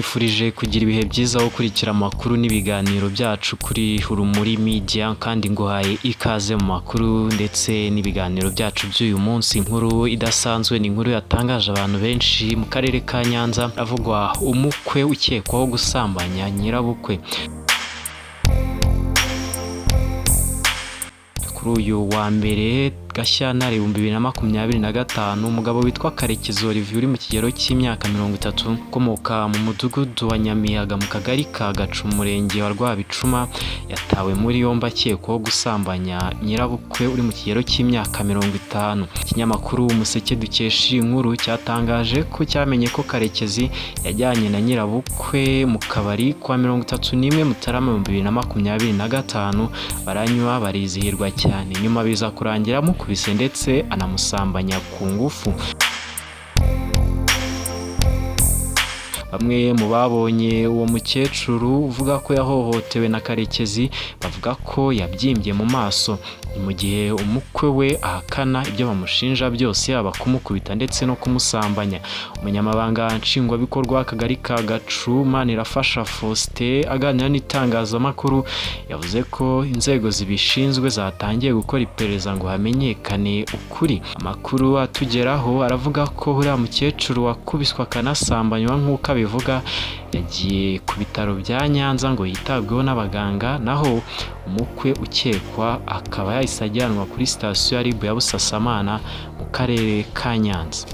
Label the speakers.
Speaker 1: Nkwifurije kugira ibihe byiza wo gukurikira amakuru n'ibiganiro byacu kuri Urumuri Media, kandi nguhaye ikaze mu makuru ndetse n'ibiganiro byacu by'uyu munsi. Inkuru idasanzwe ni inkuru yatangaje abantu benshi mu karere ka Nyanza, avugwa umukwe ukekwaho gusambanya nyirabukwe. Kuri uyu wa mbere Gashyantare 2025, umugabo witwa Karekezi Olivier uri mu kigero cy'imyaka 30, ukomoka mu mudugudu wa Nyamiyaga mu kagari ka Gacu, umurenge wa Rwabicuma, yatawe muri yombi akekwaho gusambanya nyirabukwe uri mu kigero cy'imyaka 50. Ikinyamakuru Umuseke dukesha iyi nkuru cyatangaje ko cyamenye ko Karekezi yajyanye na nyirabukwe mu kabari kwa 31 Mutarama 2025, baranywa barizihirwa cyane, nyuma biza kurangira amukubise ndetse anamusambanya ku ngufu. Bamwe mu babonye uwo mukecuru uvuga ko yahohotewe na Karekezi bavuga ko yabyimbye mu maso, ni mu gihe umukwe we ahakana ibyo bamushinja byose, yaba kumukubita ndetse no kumusambanya. Umunyamabanga Nshingwabikorwa w'Akagari ka Gacu, Manirafasha Faustin, aganira n'itangazamakuru yavuze ko inzego zibishinzwe zatangiye gukora iperereza ngo hamenyekane ukuri. Amakuru atugeraho aravuga ko uriya mukecuru wakubiswe akanasambanywa nk'uko abivuga, yagiye ku bitaro bya Nyanza ngo yitabweho n'abaganga, naho umukwe ukekwa akaba yahise ajyanwa kuri sitasiyo ya RIB ya Busasamana mu karere ka Nyanza.